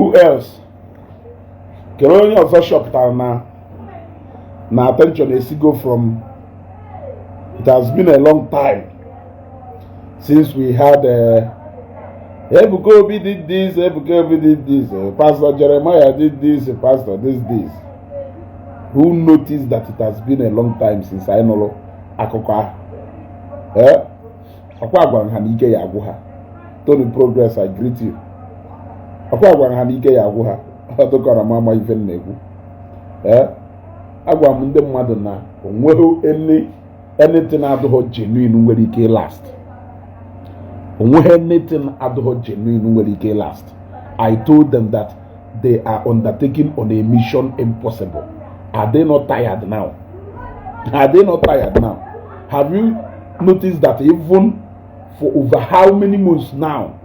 Who else? Kedu onye ọzọ chọpụtara na attention esigo from? It has been a long time since we had Ebuka Obi did this, Ebuka Obi did this, Pastor Jeremiah did this, Pastor this. Who noticed that it has been a long time since I nụrụ akụkọ ahụ? Eh? Ọkwa gwara ha na ike ya agwụ ha. Tony Progress, I greet you. Ọkwa gwara ha na ike ya agwụ ha. Ọ dịkọrọ m ama ife m na-ekwu. Eh? Agwara m ndị mmadụ na onweghị anything adịghị genuine nwere ike last. Onweghị anything adịghị genuine nwere ike last. I told them that they are undertaking on a mission impossible. Are they not tired now? Are they not tired now? Have you noticed that even for over how many months now,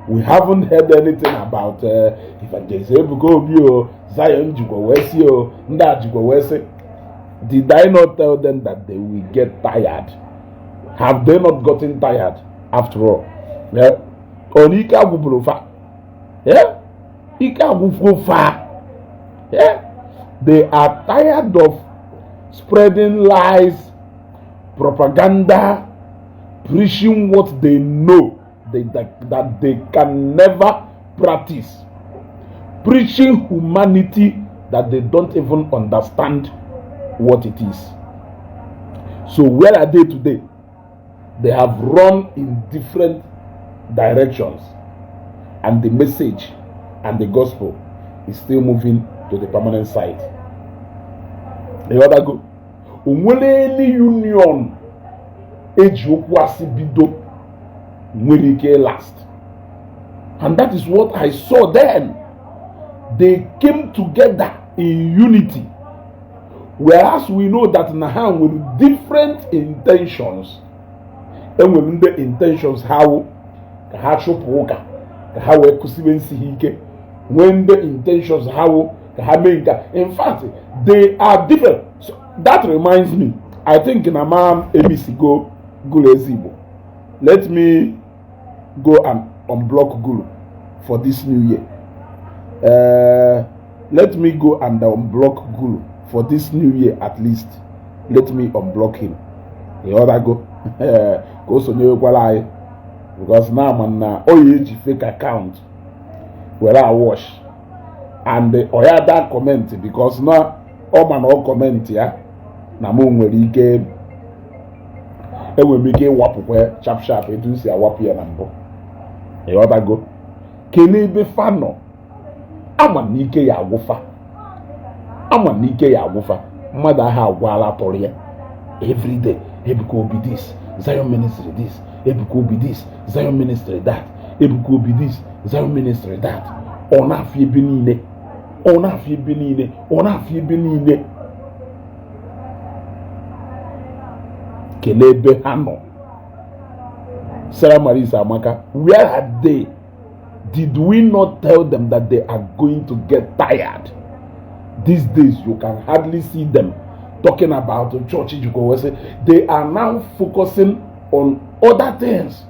we haven't heard anything about Evangelist Ebuka Obi o, Zion jikwa wee sị o, ndị a jikwa wee sị? Did I not tell them that they will get tired? Have they not gotten tired after all? Yeah? Ọ na ike agwụburu fa? Yeah? Ike agwụfuo fa? Yeah? They are tired of spreading lies, propaganda, preaching what they know that they can never practice, preaching humanity that they don't even understand what it is. So where are they today? They have run in different directions, and the message and the gospel is still moving to the permanent site. The other go. Onwere any union eji okwu asị bido nwere ike last? And that is what I saw then. They came together in unity, whereas we know that na ha nwere different intentions. Enwere ndị intentions ha wụ ka ha chụpụ ụka, ka ha wee kụsibe nsi ha ike. Nwee ndị intentions ha wụ ka ha mee nke a. In fact, they are different. So that reminds me, I think na ma emisigo Gulu Ezigbo. Let me go and unblock Gulu for this new year. Let me go and unblock Gulu for this new year. At least let me unblock him. Ịghọtago? Ka o sonyewekwala anyị, because na ama na ọ ya eji fake account were awash and ọ ya da comment, because na ọ ma na ọ comment ya na mụ nwere ike, enwere m ike ịwapụkwa sharp sharp etu m si awapụ ya na mbụ. Ịghọtago? Kelee ebe fa nọ. Ama na ike ya agwụfa, ama na ike ya agwụfa. Mmadụ ahụ agwala tọrọ ya everyday, Ebuka Obi this, Zion Ministry this, Ebuka Obi this, Zion Ministry that, Ebuka Obi this, Zion Ministry that. Ọ na-afịa ebe niile, ọ na-afịa ebe niile, ọ na-afịa ebe niile. Kelee ebe ha nọ. Sarah Maris Amaka, where are they? Did we not tell them that they are going to get tired? These days you can hardly see them talking about the church. They are now focusing on other things.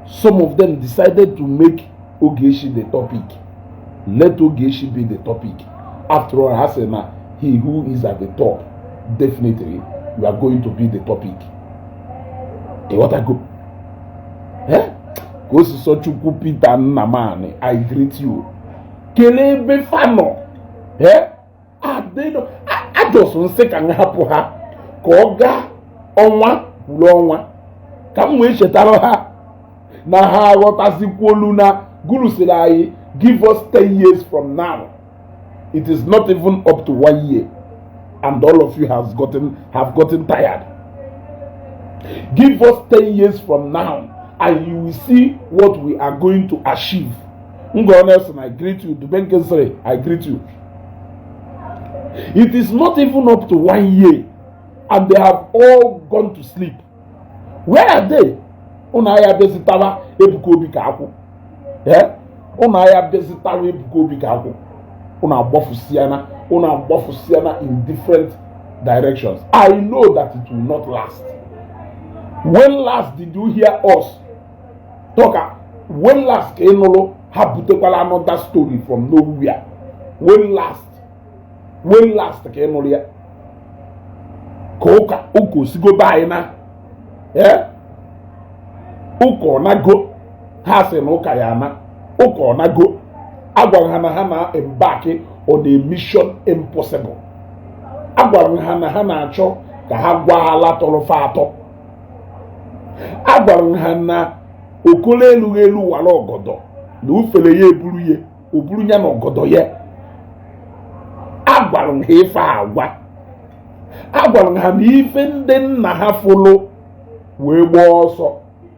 Some of them decided to make Ogechi the topic. Let Ogechi be the topic. After all, I say now, he who is at the top, definitely you are going to be the topic. Ịghọtago? Eh? Ka o si sọ Chukwu. Peter Nnamani, I greet you. Kelee ebe fa nọ. Eh? Adịnọ ajọsụ nsị ka m hapụ ha ka ọ gaa ọnwa kwuru ọnwa, ka m wee chetara ha na ha aghọtazikwolu na Guru sịrị anyị, "Give us 10 years from now." It is not even up to one year and all of you has gotten tired. Give us 10 years from now and you will see what we are going to achieve. Ngo Nelson, I greet you. Dubenkesere, I greet you. It is not even up to one year and they have all gone to sleep. Where are they? Ụnụ agha bịazitara Ebuka Obi ka akwụ. Eh? Ụnụ agha bịazitara Ebuka Obi ka akwụ. Ụnụ agbafusịana, ụnụ agbafusịana in different directions. I know that it will not last. When last did you hear us talk? When last ka ị nụrụ how Ha butekwala another story from nowhere. When last, when last ka ị nụrụ ya ka ụka ụka osigo be anyị na ee ụka ọ nago? Ha sị na ụka ya ana, ụka ọ nago? Agwara ha na ha na embark on a mission impossible. Agwara ha na ha na-achọ ka ha gwa ala tọrọ fa atọ. Agwara ha na okolo elughị elu wara ọgọdọ na ufere ya eburu ya o buru ya na ọgọdọ ya. Agwara ha ife agwa, agwara ha na ife ndị nna ha fụlụ wee gbaa ọsọ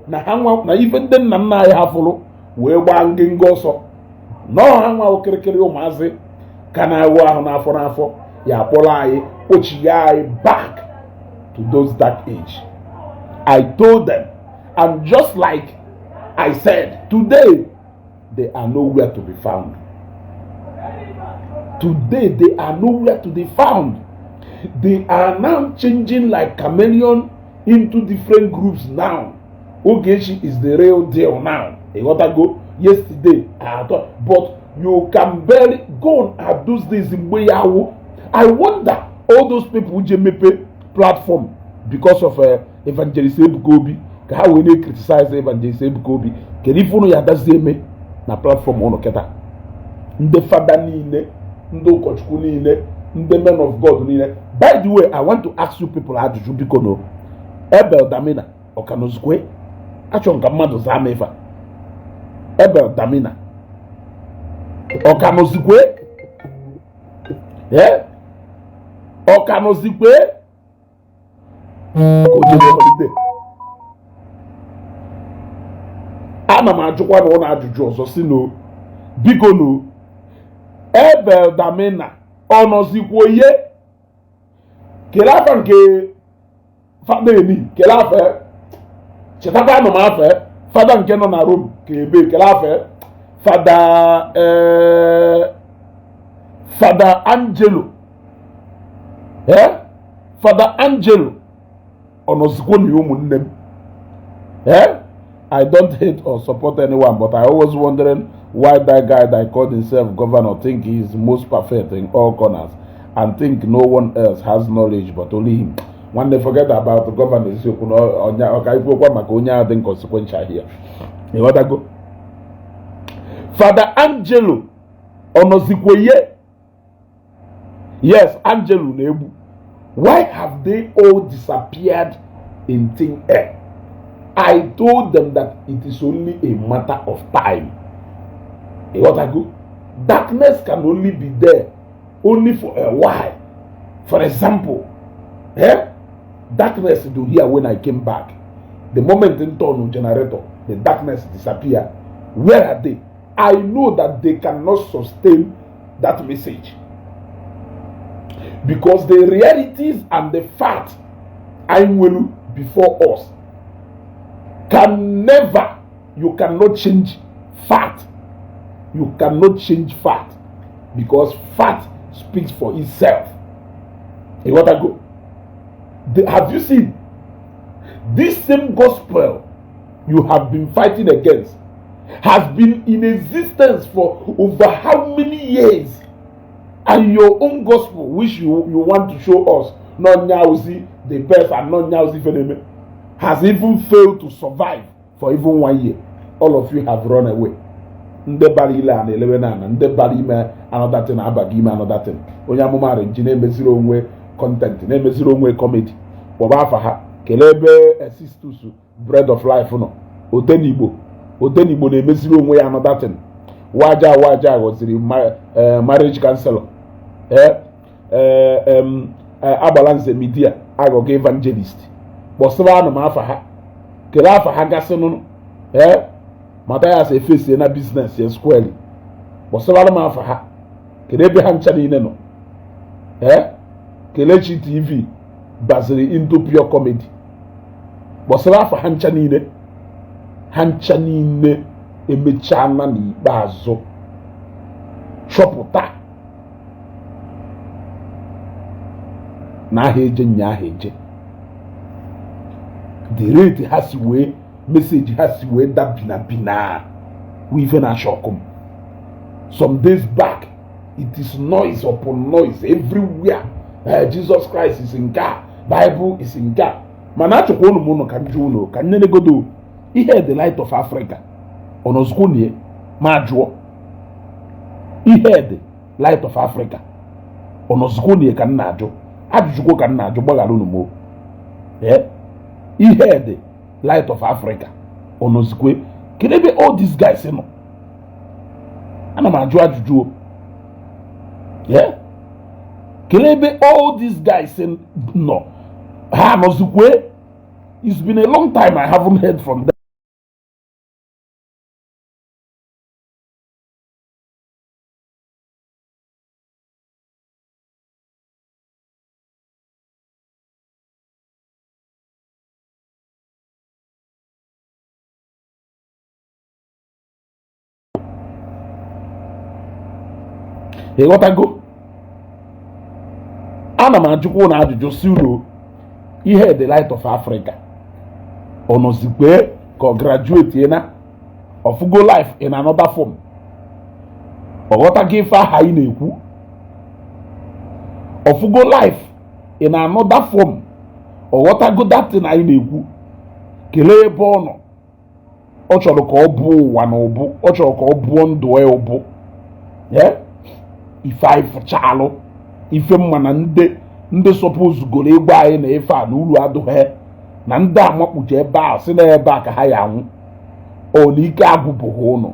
na ha nwa, na ife ndị nna nna anyị ha fụlụ wee gbaa ngịngị ọsọ nọọ, ha nwa okirikiri ụmụazị ka na-awụ ahụ n'afọ n'afọ ya akpọrọ anyị kpochigha anyị back to those dark age. I told them, and just like I said, today they are nowhere to be found. Today they are nowhere to be found. They are now changing like chameleon into different groups now. Ogechi is the real deal now. Ịghọtago? Yesterday I thought, but you can barely go at those days mgbe ya wụ. I wonder all those people je mepe platform because of Evangelist Ebuka Obi ka ha wee na-criticize Evangelist Ebuka Obi. Kedu ife unu ya adazi eme na platform ụnụ kịta? Ndị fada niile, ndị ụkọchukwu niile, ndị men of God niile. By the way, I want to ask you people ajụjụ, biko. No Ebel Damina ọkanozukwe, achọrọ m ka mmadụ zaa m ife a. Ebel Damina ọkanozikwe? Ee, ọkanozikwe ka o jebe holiday? Ana m ajụkwa na ụlọ ajụjụ ọzọ si no, biko no, Ebel Damina ọ nọzikwa ihe? Kelee afa nke fada eni, kelee afa, chetakwa anụ m afa fada nke nọ na Rome ka ebe, kelee afa fada, fada Angelo, fada Angelo ọ nọzikwa na ụmụnne m? I don't hate or support anyone, but I always wondering why that guy that called himself governor think he is most perfect in all corners and think no one else has knowledge but only him. When they forget about the governor, eziokwu na ọnya ọka ikwekwa maka onye ahụ dị inconsequential here. Ịghọtago? Father Angelo ọ nọzikwa ihe? Yes, Angelo na-egbu. Why have they all disappeared in thin air? I told them that it is only a matter of time. Ịghọtago? Darkness can only be there only for a while. For example, darkness do here when I came back. The moment in turn generator, the darkness disappear. Where are they? I know that they cannot sustain that message because the realities and the fact I will before us can never, you cannot change fact. You cannot change fact because fact speaks for itself. You got to go. Have you seen this same gospel you have been fighting against has been in existence for over how many years? And your own gospel, which you want to show us not nyauzi the best and not nyauzi feneme, has even failed to survive for even one year. All of you have run away. Ndị bara ile a na-elewe na ana, ndị bara ime another thing abaghị ime another thing. Onye amụma nji na-emeziri onwe content, na-emeziri onwe comedy. Kpọba afa ha. Kelee ebe Sistus Bread of Life nọ. Odenigbo, Odenigbo na-emeziri onwe ya another thing. Waja waja ghọziri marriage counselor. Agbala Nze Media aghọghọ evangelist. Kpọsịrị anụ m afa ha, kelee afa ha gasịnụ. Ee, Mathias efesie na business ya squarely. Kpọsịrị m afa ha, kedu ebe ha ncha niile nọ? Ee, Kelechi TV baziri into pure comedy. Kpọsịrị afa ha ncha niile. Ha ncha niile emechana n'ikpeazụ chọpụta na aha eje nya aha eje. The rate ha si wee message ha si wee da bina bina wụ ife na-achọ ọkụ m. Some days back, it is noise upon noise everywhere. Jesus Christ is in God, Bible is in God. Mana achọkwa unu m ụnụ ka m jụọ unu ka nnenegodo ihe the Light of Africa ọnọzikwonie ma jụọ ihe the Light of Africa ọnọzikwonie ka m na-ajụ ajụjụkwo ka m na-ajụ, gbaghara unu m. Ihe the Light of Africa ọnọzikwe? Kedu ebe all these guys nọ? Ana m ajụ ajụjụ o. Kedu ebe all these guys nọ? Ha anọzikwe? It's been a long time I haven't heard from them. Ịghọtago? Ana m ajụkwa ụnụ ajụjụ si unu, ihe the Light of Africa ọnọzikwe ka ọ graduate na ọfụgo life in another form? Ọ ghọtago ife aha anyị na-ekwu? Ọfụgo life in another form? Ọ ghọtago that thing anyị na-ekwu? Kelee ebe ọ nọ. Ọ chọrọ ka ọ bụọ ụwa na ụbụ, ọ chọrọ ka ọ bụọ ndụ ya ụbụ. Ife anyị fụchalụ ife mma na ndị sọpụzugoro ịgwa anyị na ife a na uru adụghị na ndị amakpuche ebe a si na ebe a ka ha ya anwụ. Ọ na ike agwụbụghị ụnụ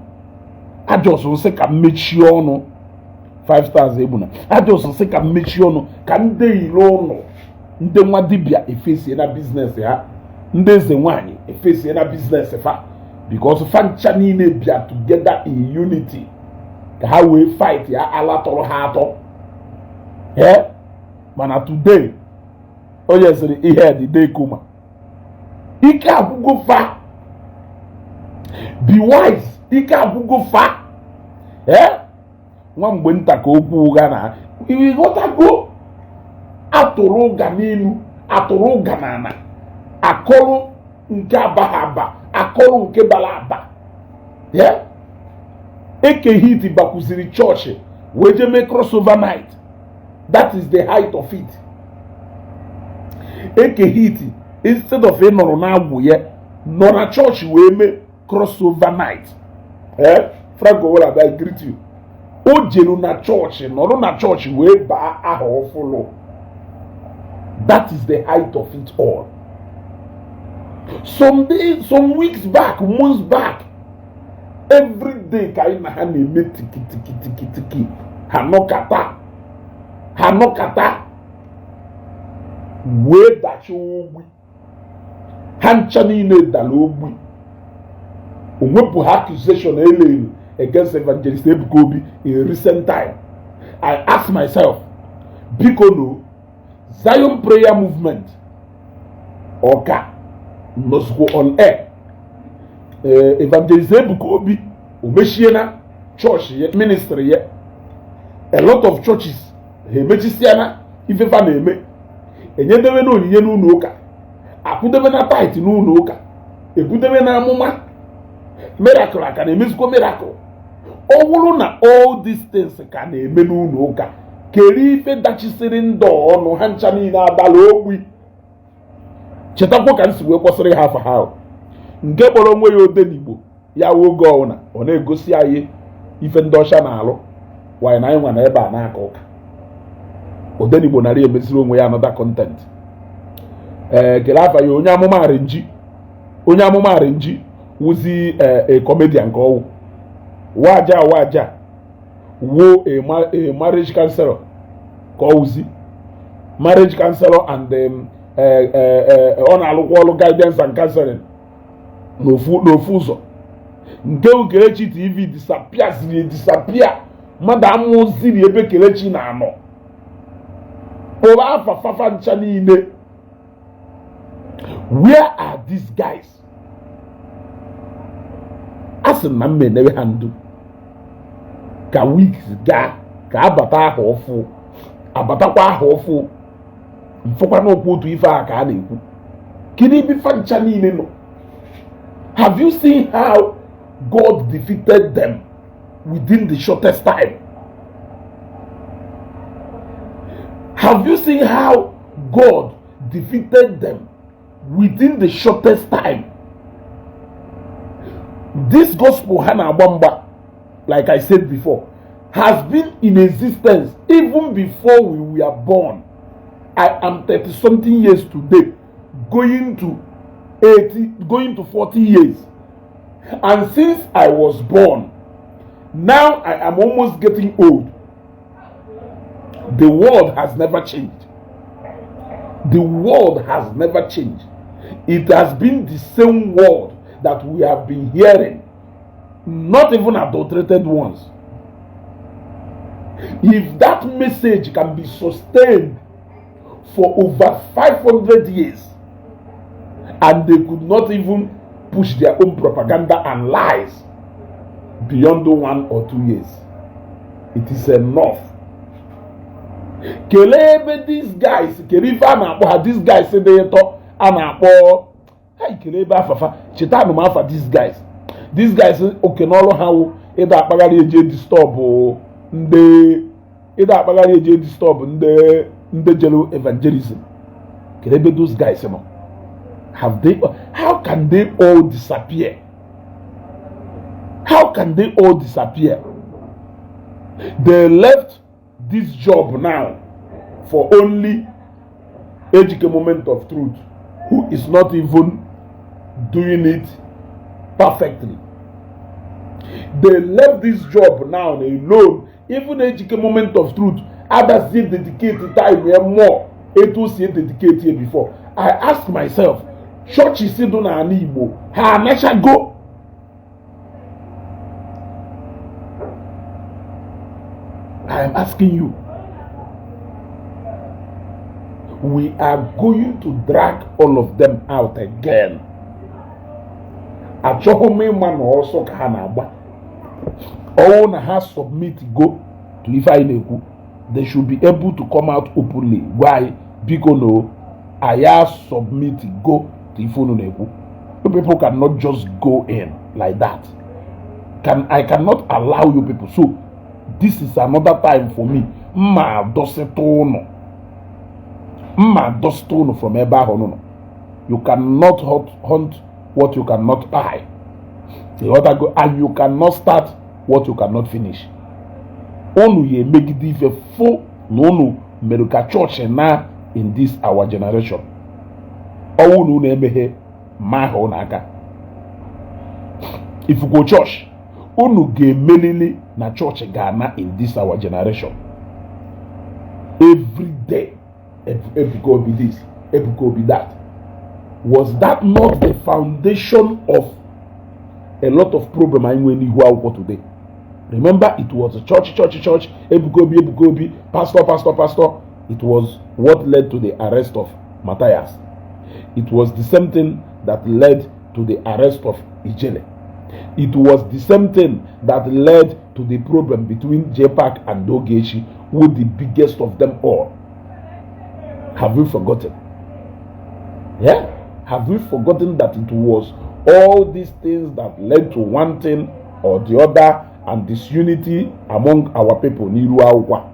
ajọsụ nsị ka m mechie ọnụ. 5 stars egbuna ajọsụ nsị ka m mechie ọnụ ka ndị ilo ụnụ, ndị nwa dibịa efesie na business ha, ndị eze nwaanyị efesie na business fa, because fa ncha niile bịa together in unity ka ha wee fight ya ala tọrọ ha atọ. Ee, mana today onye sịrị ihe dị dekuma ike agwụgo fa. Be wise, ike agwụgo fa. Ee, nwa mgbe nta ka okwu ụgha na ịghọtago atụrụ ụga n'elu, atụrụ ụga n'ala, akọrọ nke abaghị aba, akọrọ nke bara aba. Eke Hit bakwuziri chọọchị wee jee mee crossover night. That is the height of it. Eke Hit, instead of ịnọrọ n'agwụ ya, nọ na chọọchị wee mee crossover night. Frank Owolabi, I greet you. O jelu na chọọchị, nọrọ na chọọchị wee baa aha ọfụlụ. That is the height of it all. Some days, some weeks back, months back, every day ka anyị na ha na-eme tiki tiki tiki tiki. Ha nọkata, ha nọkata wee dachi ogbi. Ha ncha niile dara ogbi. O nwepụ ha accusation elu elu against Evangelist Ebuka Obi in recent time. I ask myself, biko no, Zion Prayer Movement ọka nọzikwo on air? Evangelist Ebuka Obi o mechiena chọọchị ya, ministry ya? A lot of churches ha emechisiana ifefa na-eme, enyedebe na onyinye n'ụlọ ụka, akwụdebe na tithe n'ụlọ ụka, ebudebe na amụma miracle, aka na-emezikwa miracle. Ọ bụrụ na all these things ka na-eme n'ụlọ ụka, kere ife dachisiri ndụ ọnụ ha ncha niile adala ogbi. Chetakwa ka m si wee kwụsịrị ha afa ha, nke kpọrọ onwe ya Odenigbo ya wụ oge ọwụna ọ na-egosi anyị ife ndị ọcha na-alụ wanyị na anyị nwa na ebe a na-aka ụka. Odenigbo nara emeziri onwe ya another content. Ee, kele afa ya, onye amụma arinji, onye amụma arinji wụzi a comedian ka ọwụ waja waja wo a marriage counselor ka ọ wụzi marriage counselor and ọ na-alụkwa ọrụ guidance and counseling n'ofu ụzọ. Nke Kelechi TV disappear ziri disappear, mmadụ amụziri ebe Kelechi na-anọ kpụrụ afa fafa ncha niile. Where are these guys? A sị na m enewe ha ndu ka weeks gaa ka abata aha ọfụ, abatakwa aha ọfụ, mfụkwa n'okwu otu ife a ka a na-ekwu. Kedu ebe fa ncha niile nọ? Have you seen how God defeated them? within the shortest time? Have you seen how God defeated them within the shortest time? This gospel ha na-agba mgba, like I said before, has been in existence even before we were born. I am 30 something years today, going to 80, going to 40 years. And since I was born, now I am almost getting old. The world has never changed. The world has never changed. It has been the same world that we have been hearing, not even adulterated ones. If that message can be sustained for over 500 years, and they could not even push their own propaganda and lies beyond 1 or 2 years, it is enough. Kelee ebe these guys, kelee ife a na-akpọ ha, these guys dị ịtọ a na-akpọ ha, kelee ebe afafa, cheta anụ m afa these guys. These guys, oke n'ọrụ ha wụ ịda akpagharị eje disturb ndị, ịda akpagharị eje disturb ndị jere evangelism. Kelee ebe those guys nọ. Have they how can they all disappear? How can they all disappear? They left this job now for only Ejike Moment of Truth, who is not even doing it perfectly. They left this job now alone. Even Ejike Moment of Truth, others still dedicate time here more. Etu si dedicate here before. I ask myself, churches dị n'ala Igbo, ha anachago? I am asking you. We are going to drag all of them out again. Achọghị m ịma na ọsọ ka ha na-agba. Ọwụ na ha submit go to ife anyị na-ekwu, they should be able to come out openly gwa anyị, biko no, anyị submit go to ife unu na-ekwu. You people cannot just go in like that. I cannot allow you people. So this is another time for me. Mma adọsịta ụnụ. Mma adọsịta ụnụ from ebe ahụ nọ. You cannot hunt what you cannot buy. Ịghọtago? And you cannot start what you cannot finish. Unu ya emegide ife fụ na unu mere ka chọọchị na in this our generation. Ọwụ na unu emeghe ma ahụ unu aka. Ifukwo chọọchị, unu ga-emelili na chọọchị ga-ana in this our generation. Every day, Ebuka Obi this, Ebuka Obi that. Was that not the foundation of a lot of problem anyị nwere n'ihu akwụkwọ today? Remember, it was church, church, church, Ebuka Obi, Ebuka Obi, pastor, pastor, pastor. It was what led to the arrest of Matthias. It was the same thing that led to the arrest of Ijele. It was the same thing that led to the problem between JPAC and Ogechi, who the biggest of them all. Have we forgotten? Yeah? Have we forgotten that it was all these things that led to one thing or the other and disunity among our people n'iru akwụkwọ?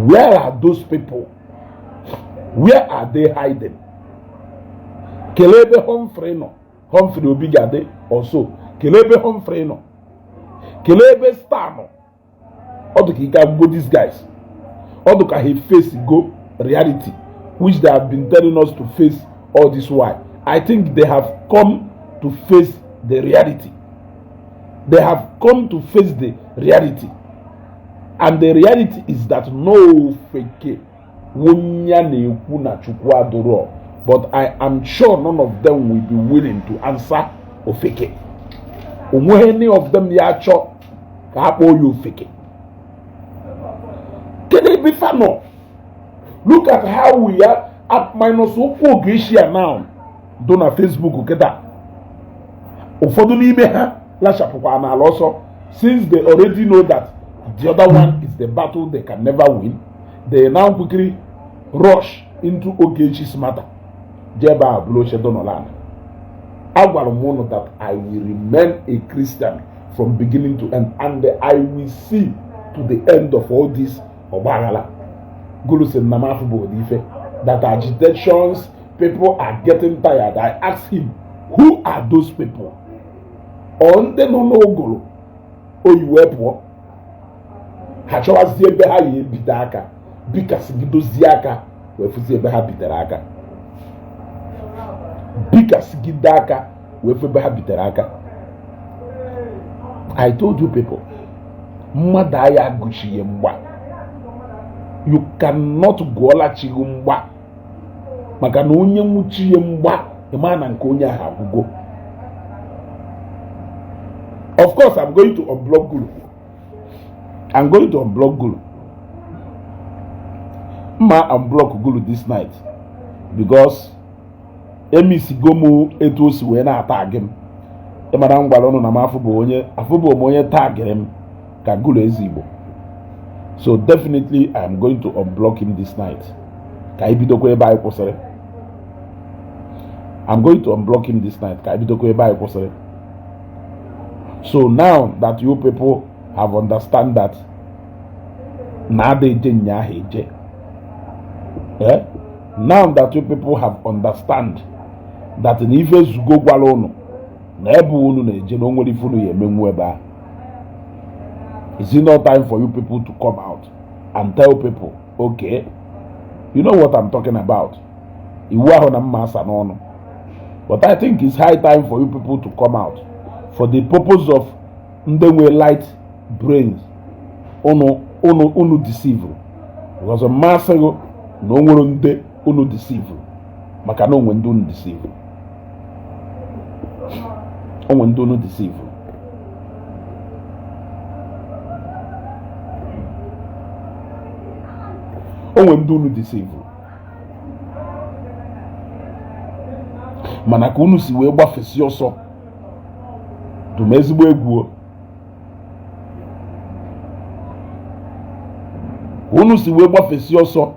Where are those people? Where are they hiding? Kelee ebe Humphrey nọ. Humphrey Obi ga-adị ọsọ. Kelee ebe Humphrey nọ. Kelee ebe Star nọ. Ọ dị ka ike agwụgo these guys. Ọ dị ka ha face go reality, which they have been telling us to face all this while. I think they have come to face the reality. They have come to face the reality. And the reality is that no ofeke wunya na-ekwu na Chukwu adịrọ. But I am sure none of them will be willing to answer ofeke. Onweghị any of them ya achọ ka a kpọọ ya ofeke. Kedu ebe ife nọ? Look at how we are at minus okwu Ogechi now do na Facebook kịta. Ụfọdụ n'ime ha lachapụkwa n'ala ọsọ, since they already know that the other one is the battle they can never win. They now quickly rush into Ogechi's matter. Jebe a bụrụ oche dọnọla. Agwara m unu that I will remain a Christian From beginning to end, and I will see to the end of all this ọgbaghara. Gulu sị na m afụ bụ ụdị ife that agitations, people are getting tired. I ask him, who are those people? Ọ ndị nọ n'ụgụrụ oyi wee pụọ, ha chọwazie ebe ha ya ebido aka bikasịgidozie aka wee fụzie ebe ha bitere aka, bikasịgide aka wee fụ ebe ha bitere aka. I told you people, mmadụ agha agụchighị mgba. You cannot gụọla chi gị mgba, maka na onye nwuchie mgba, ịma na nke onye ahụ agwụgo. Of course, I'm going to unblock Gulu. I'm going to unblock Gulu. Mma unblock Gulu this night because emisigo m etu o si wee na-ata gị m. Ịmara m gwara ụnụ na m afụbụ onye, afụbụ m onye tagịrị m ka Gulu Ezigbo. So definitely I am going to unblock him this night ka anyị bidokwa ebe anyị kwụsịrị. I'm going to unblock him this night ka anyị bidokwa ebe anyị kwụsịrị. So now that you people have understand that na ada eje nyaahụ eje, eh? Now that you people have understand that na ife zugo gwara ụnụ na ebe unu na-eje na o nwere ife unu ya emenwu ebe ahụ, is it not time for you people to come out and tell people, okay, you know what I'm talking about? Iwu ahụ na mma asa n'ọnụ, but I think it's high time for you people to come out for the purpose of ndị nwe light brains unu unu unu deceive, because mmasị gị na o nwere ndị unu deceive, maka na onwe ndị unu deceive, onwe ndị unu deceive. Onwe ndị unu deceive, mana ka unu si wee gbafesi ọsọ dum ezigbo egwu o. Ka unu si wee gbafesi ọsọ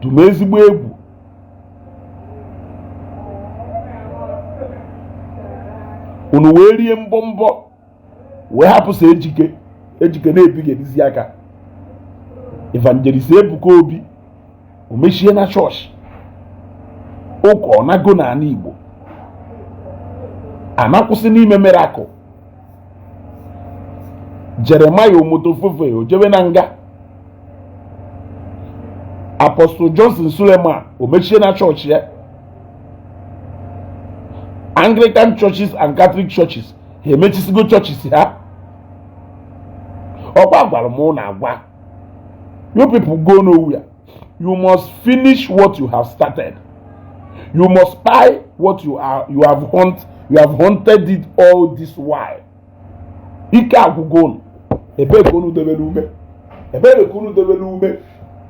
dum ezigbo egwu. Unu wee rie mbọ mbọ wee hapụ sọ Ejike. Ejike na-ebighị ebizi aka. Evangelist Ebuka Obi o mechie na chọọchị ụka ọ nago n'ala Igbo anakwụsị n'ime miracle. Jeremiah Omotofofe o jebe na nga. Apostle Johnson Suleman o mechie na chọọchị ya. Anglican churches and Catholic churches ha emechisigo churches ha. Ọkwa gwara m ụnụ agwa, you people go nowhere. You must finish what you have started. You must buy what you are you have hunt you have hunted it all this while. Ike agwụgo unu. Ebee ka unu debere ume? Ebee ka unu debere ume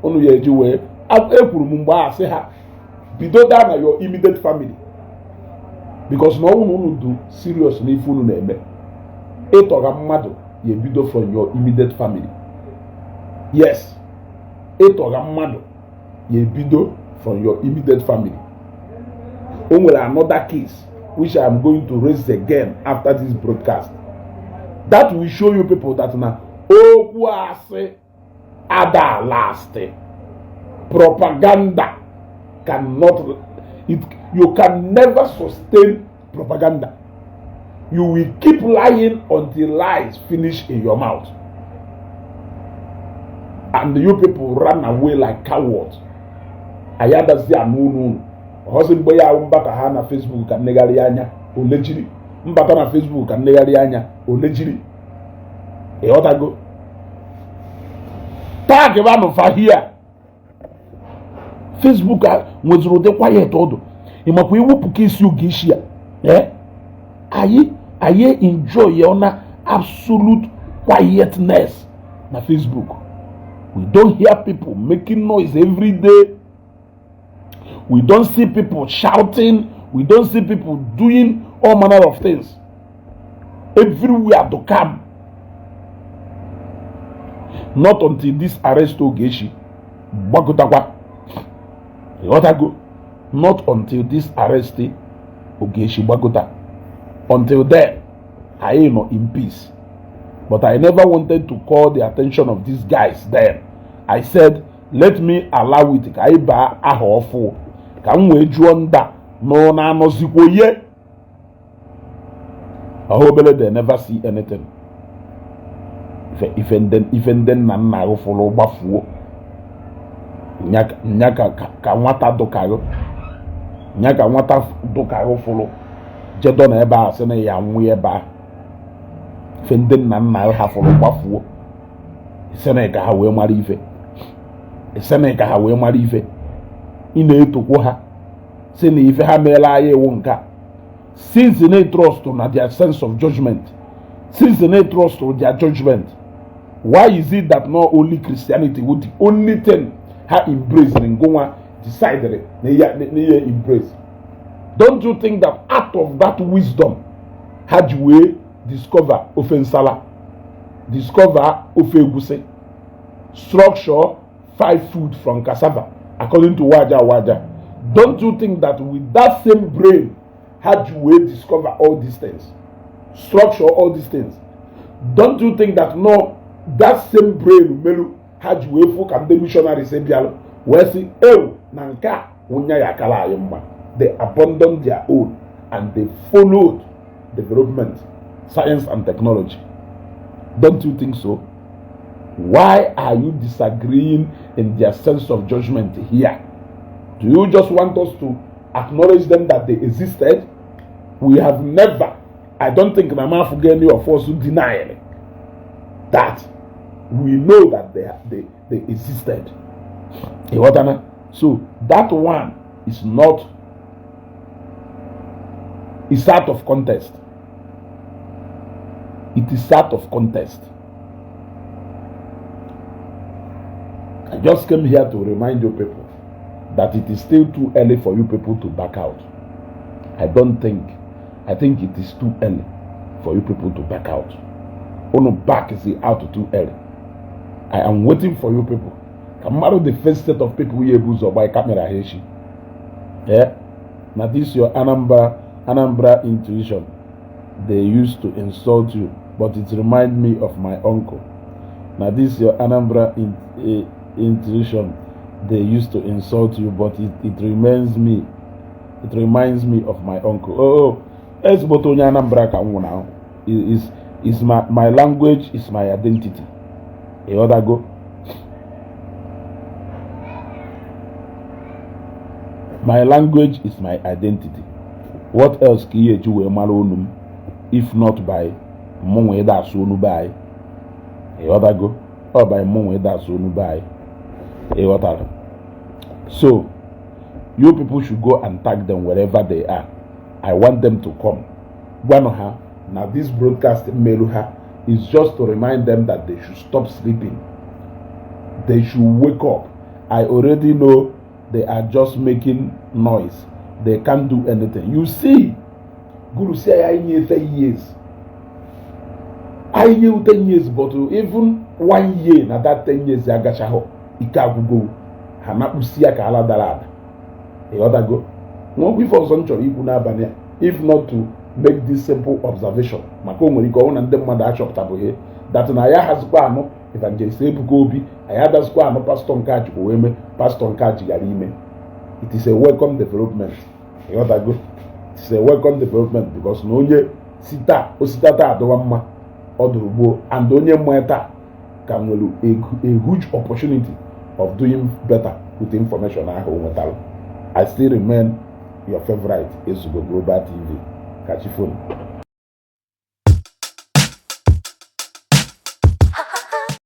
unu ya eji wee? Ekwuru m mgbe a sị ha bido daa na your immediate family, because na ọnwụ na unu du serious n'ife unu na-eme, ịtọga mmadụ ya ebido from your immediate family. Yes, ịtọga mmadụ ya ebido from your immediate family. O nwere another case which I am going to raise again after this broadcast that will show you people that na okwu asị ada last. Propaganda cannot it you can never sustain propaganda. You will keep lying until lies finish in your mouth, and you people run away like cowards. Anyị adazi anụ unu unu ọhọzi mgbe ya ahụ mbata ha na Facebook ka nnegharị anya olejiri mbata na Facebook ka nnegharị anya olejiri. Ịghọtago? Tag vanụ fahia Facebook a nweziri ụdị quiet ọdụ. Ịmakwa iwepụ ka isi oge isi ya, eh? Anyị enjoy ya na absolute quietness na Facebook. We don't hear people making noise every day. We don't see people shouting. We don't see people doing all manner of things everywhere to come. Not until this arrest Ogechi gbagotakwa. Ịghọtago? Not until this arrest Ogechi gbagota. Until then, Anyị nọ in peace, but I never wanted to call the attention of these guys then. I said, let me allow it ka anyị baa aha ọfụ, ka m wee jụọ nda nọ na-anọzikwo ye ọha obere. They never see anything. Ife ndị nna nna gị fụrụ gbafuo nya ka nwata dụkarụ nya ka nwata dụkarụ fụrụ jedo na ebe a sị na ya nwụ ebe a. Ife ndị nna nna ha fụrụ gbafuo, sị na ka ha wee mara ife, sị na ka ha wee mara ife. Ị na-etokwu ha si na ife ha meela anyị iwu nke a, since na trust na their sense of judgment, since na trust their judgment, why is it that not only Christianity would the only thing ha embrace ngụnwa decided na ihe embrace? Don't you think that out of that wisdom ha ji wee discover ofe nsala, discover ofe egusi, structure five food from cassava according to Waja Waja? Don't you think that with that same brain ha ji wee discover all these things, structure all these things? Don't you think that no, that same brain melu ha ji wee fụ ka ndị missionaries bịalụ wee sị ewu na nke a wụnya ya akara anyị mma? They abandoned their own and they followed development, science and technology. Don't you think so? Why are you disagreeing in their sense of judgment here? Do you just want us to acknowledge them that they existed? We have never, I don't think na any of us deny that. We know that they existed. Ịghọtana? So that one is not, is out of contest. It is out of contest. I just came here to remind you people that it is still too early for you people to back out. I don't think, I think it is too early for you people to back out. Unu back is out too early. I am waiting for you people. Ka mmadụ, the first set of people ya ebu ụzọ gbaa camera ha echi. Yeah? Na this your Anambra intuition. They used to insult you, but it remind me of my uncle. Na this your Anambra intuition. They used to insult you, but it reminds me of my uncle. Oh, ezigbote onye Anambra ka m nwụrụ ahụ. Is my language is my identity. Ịghọtago? My language is my identity. What else ka ihe eji wee mara onu m if not by mụnwa ịda asụ onu be anyị? Ịghọtago? Ọ by mụnwa ịda asụ onu be anyị. Ịghọtara? So you people should go and tag them wherever they are. I want them to come. Gwanụ ha na this broadcast mmerụ ha is just to remind them that they should stop sleeping. They should wake up. I already know they are just making noise. They can't do anything. You see, Guru say I nye 10 years. I nye 10 years, but even one year na that 10 years agachahụ, ike agwụgo ha nakpụsi ya ka ala dara ada. Ịghọtago? Nwekwa ife ọzọ m chọrọ ikwu n'abalị a, if not to make this simple observation, maka o nwere ike ọnwụ na ndị mmadụ achọpụtabụghị that na ya hazikwa anụ Evangelist Ebuka Obi, anyị adazikwa anụ pastọ nke a jikwa wee mee pastọ nke a jigara ime. It is a welcome development. Ịghọtago? It is a welcome development because na onye si taa osita taa adịwa mma ọ dụrụ gboo, and onye mmanya taa ka nwere a huge opportunity of doing better with information ahụ o nwetara. I still remain your favorite, Ezugo Global TV. Kachifonu.